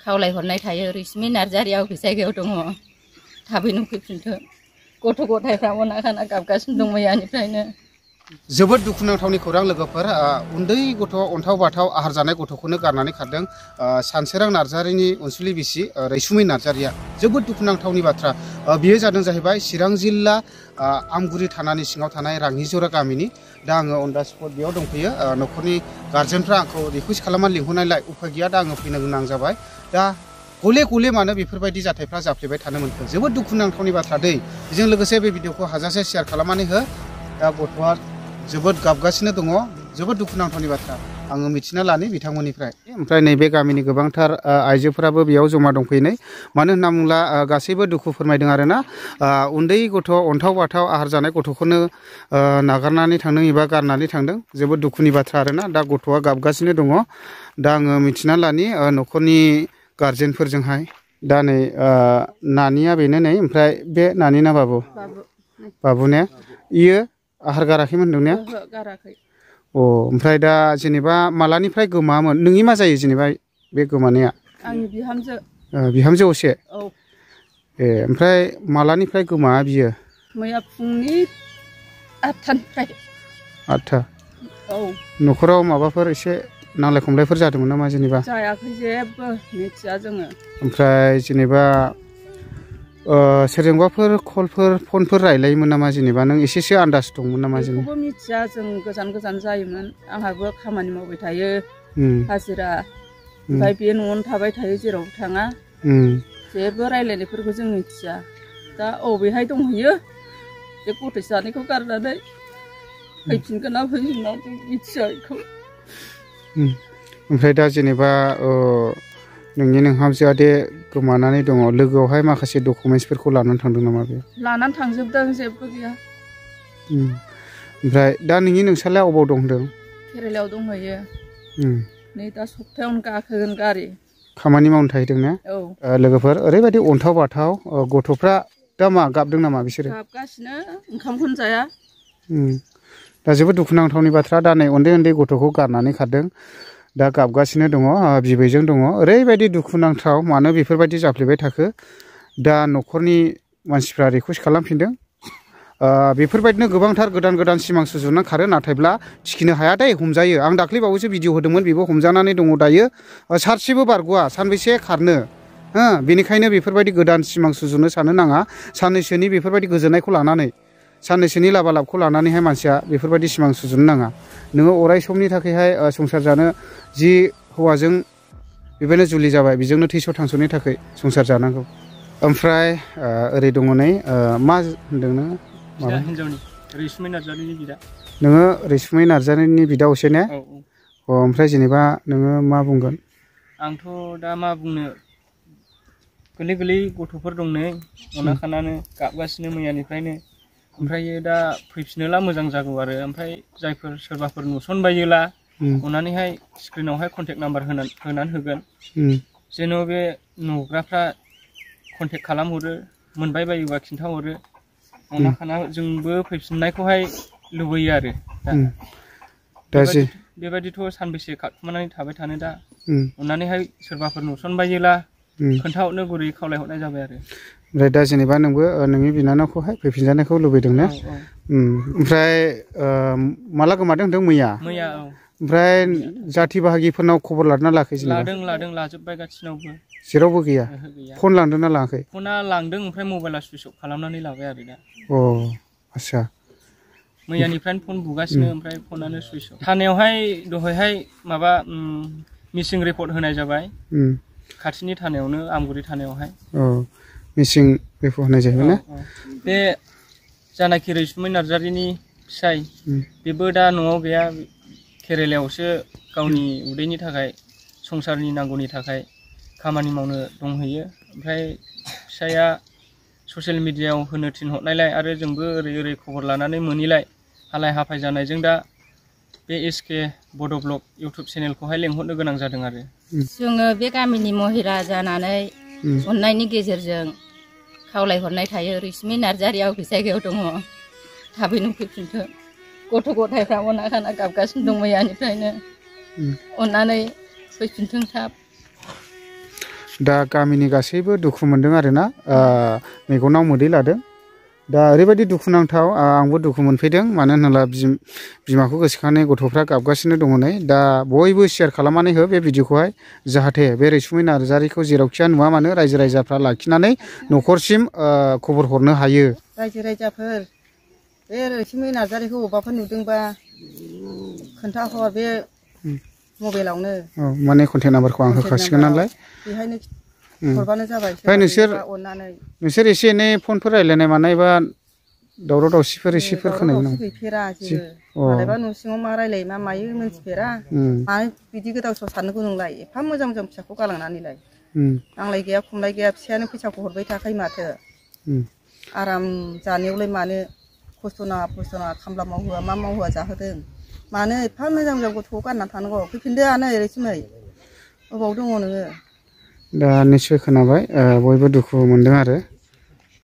खावलायहरनाय थायो रैसुमै नार्जारिया अबे जायगायाव दङ थाबैनो फैफिनथों गथ' गथायफ्रा अना खाना गाबगासिनो दं मैयानिफ्रायनो जोबोद दुखुनांथावनि खौरां लोगोफोर उन्दै गथ' अन्थाव बाथाव आहार जानाय गथ'खौनो गारनानै खारदों सानसोरां नार्जारिनि अनसुलि बिसि रैसुमै नार्जारिया जोबोद दुखुनांथावनि बाथ्रा बियो जादों जाहैबाय चिरां जिल्ला आमगुरि थानानि सिङाव थानाय राङिजरा गामिनि दा आङो अन दा स्पट बेयाव दंफैयो न'खरनि गार्जेनफ्रा आंखौ रिकुवेस्ट खालामनानै लिंहरनायलाय उफाय गैया दा आङो फैनो गोनां जाबाय दा गले गले मानो बेफोरबायदि जाथायफ्रा जाफ्लेबाय थानो मोनखो जोबोद दुखुनांथावनि बाथ्रा दै बेजों लोगोसे बे भिडिअखौ हाजासे शेयार खालामनानै हो दा गथ'आ जोबोद गाबगासिनो दङ जोबोद दुखुनांथावनि बाथ्रा आङो मिथिना लानि बिथांमोननिफ्राय ओमफ्राय नैबे गामिनि गोबांथार आइजोफोराबो बेयाव जमा दंफैनाय मानो होनना बुङोब्ला गासैबो दुखु फोरमायदों आरोना उन्दै गथ' अन्थाव बाथाव आहार जानाय गथ'खौनो नागारनानै थांदों एबा गारनानै थांदों जोबोद दुखुनि बाथ्रा आरोना दा गथ'आ गाबगासिनो दङ दा आङो मिथिना लानि न'खरनि गार्जेनफोरजोंहाय दा नै नानिया बेनो नै ओमफ्राय बे नानि ना बाबु ने इयो आहार गाराखैमोन होनदों ने गाराखै अ ओमफ्राय दा जेनेबा मालानिफ्राय गोमामोन नोंनि मा जायो जेनेबा बे गोमानाया आंनि बिहामजो बिहामजो असे औ ए ओमफ्राय मालानिफ्राय गोमा बियो मैया फुंनि 8टानिफ्राय 8टा औ न'खराव माबाफोर एसे नांलाय खमलायफोर जादोंमोन नामा जेनेबा जायाखै जेबो मिथिया जोङो ओमफ्राय जेनेबा सोरजोंबाफोर कलफोर फनफोर रायलायोमोन नामा जेनेबा नों एसेसो आन्दाज दंमोन नामा जेनेबा बेखौबो मिथिया जों गोजान गोजान जायोमोन आंहाबो खामानि मावबाय थायो हाजिरा ओमफ्राय बे न'आवनो थाबाय थायो जेरावबो थाङा जेबो रायलायनायफोरखौ जों मिथिया दा अबेहाय दंहैयो बे गथ' सानैखौ गारनानै फैफिनगोन ना फैफिना जों मिथिया बेखौ ओमफ्राय दा जेनेबा नोंनि नोंहामजोआ दे गोमानानै दङ लोगोआवहाय माखासे डकुमेन्टसफोरखौ लानानै थांदों नामा बे लानानै थांजोबदों जेबो गैया ओमफ्राय दा नोंसालाय अबाव दं होनदों केरेलायाव दंहैयो नै दा सप्तायावनो गाखोगोन गारि खामानि मावनो थाहैदों ने औ लोगोफोर ओरैबायदि अन्थाव बाथाव गथ'फ्रा दा मा गाबदों नामा बिसोरो गाबगासिनो ओंखामखौनो जाया दा जोबोद दुखुनांथावनि बाथ्रा दा नै उन्दै उन्दै गथ'खौ गारनानै खारदों दा गाबगासिनो दङ बिबैजों दङ ओरैबायदि दुखुनांथाव मानो बेफोरबायदि जाफ्लेबाय थाखो दा न'खरनि मानसिफ्रा रिकुवेस्ट खालामफिनदों बेफोरबायदिनो गोबांथार गोदान गोदान सिमां सुजुनानै खारो नाथायब्ला थिखिनो हाया दे हमजायो आं दाख्लै बावैसो भिडिअ होदोंमोन बेबो हमजानानै दङ दायो सानसेबो बारग'आ सानबेसे खारनो बेनिखायनो बेफोरबायदि गोदान सिमां सुजुनो साननो नाङा साननैसोनि बेफोरबायदि गोजोननायखौ लानानै साननैसोनि लाबालाबखौ लानानैहाय मानसिया बेफोरबायदि सिमां सुजुनो नाङा नोङो अराय समनि थाखायहाय संसार जानो जि हौवाजों बेबायदिनो जुलि जाबाय बेजोंनो थैस' थांस'नि थाखाय संसार जानांगौ ओमफ्राय ओरै दङ नै मा होनदों नोङो हिनजावनि रैसुमै नार्जारिनि बिदा नोङो रैसुमै नार्जारिनि बिदा असे ने ओमफ्राय जेनेबा नोङो मा बुंगोन आंथ' दा मा बुंनो गोरलै गोरलै गथ'फोर दं नै अना खानानो गाबगासिनो मैयानिफ्रायनो ओमफ्राय दा फैफिनोला मोजां जागौ आरो ओमफ्राय जायफोर सोरबाफोर नुसनबायोला अननानैहाय स्क्रिनावहाय कन्टेक्ट नाम्बार होनानै होगोन जेन' बे नुग्राफ्रा कन्टेक्ट खालामहरो मोनबाय बायोबा खिन्थाहरो अना खाना जोंबो फैफिननायखौहाय लुबैयो आरो दा बेबायदिथ' सानबेसे खारखुमानानै थाबाय थानो दा अननानैहाय सोरबाफोर नुसनबायोला खोन्थाहरनो गुरै खावलायहरनाय जाबाय आरो ओमफ्राय दा जेनेबा नोंबो नोंनि बिनानावखौहाय फैफिनजानायखौ लुबैदों ना ओमफ्राय माला गोमादों होनदों मैया ओमफ्राय जाथि बाहागिफोरनाव खबर लादोंना लायाखै लादों लाजोब्बाय गासिनावबो जेरावबो गैया फन लांदोंना लाङाखै फना लांदों ओमफ्राय मबाइला सुइच अफ खालामनानै लाबाय आरो दा आच्छा मैयानिफ्रायनो फन बुगासिनो ओमफ्राय फनानो सुइच अफ थानायावहाय दहायहाय माबा मिसिं रिपर्ट होनाय जाबाय खाथिनि थानायावनो आमगुरि थानायावहाय मिसिं रिपर्ट होनाय जाहैबाय ना बे जानाखि रैसुमै नार्जारिनि फिसाय बेबो दा न'आव गैया केरेलायावसो गावनि उदैनि थाखाय संसारनि नांगौनि थाखाय खामानि मावनो दंहैयो ओमफ्राय फिसाया ससियेल मिडियायाव होनो थिनहरनायलाय आरो जोंबो ओरै खबर लानानै मोनिलाय हालाय हाफाय जानायजों दा बे एसके बड' ब्लग इउटुब चेनेलखौहाय लेंहरनो गोनां जादों आरो जोङो बे गामिनि महिला जानानै अननायनि गेजेरजों खावलायहरनाय थायो रैसुमै नार्जारिया अबे जायगायाव दङ थाबैनो फैफिनथों गथ' गथायफ्रा अना खाना गाबगासिनो दं मैयानिफ्रायनो अननानै फैफिनथों थाब दा गामिनि गासैबो दुखु मोनदों आरोना मेगनाव मोदै लादों दा ओरैबायदि दुखुनांथाव आंबो दुखु मोनफैदों मानो होनोब्ला बिमाखौ गोसोखांनानै गथ'फ्रा गाबगासिनो दङ नै दा बयबो शेयार खालामनानै हो बे भिडिअखौहाय जाहाथे बे रैसुमै नार्जारिखौ जेरावखिया नुवा मानो रायजो राजाफ्रा लाखिनानै न'खरसिम खबर हरनो हायो। रायजो राजाफोर बे रैसुमै नार्जारिखौ अबावबाफोर नुदोंबा खोन्थाहर बे मबाइलावनो माने कन्टेक्ट नाम्बारखौ आं होखासिगोन नालाय बेहायनो हरबानो जाबाय। ओमफ्राय नोंसोर एसे एनै फनफोर रायज्लायनाय मानाय बा दावराव दावसिफोर एसेफोर खोनायो नामा? गैफेरा जेबो मालाबा न' सिङाव मा रायलायो मा मायो मोनथिफेरा मानो बिदि गोदाव सोराव साननांगौ नोंलाय एफा मोजां मोजां फिसाखौ गालांनानैलाय नांलाय गैया खमलाय गैया फिसायानो फैसाखौ हरबाय थाखायो माथो आराम जानायावलाय मानो खस्थ' नाङा खामला मावहोआ मा मावहोआ जाहोदों मानो एफा मोजां मोजां गथ'खौ गारनानै थानांगौ फैफिनदोआनो रैसुमै अबाव दङ नोङो? दा निस्सय खोनाबाय बयबो दुखु मोनदों आरो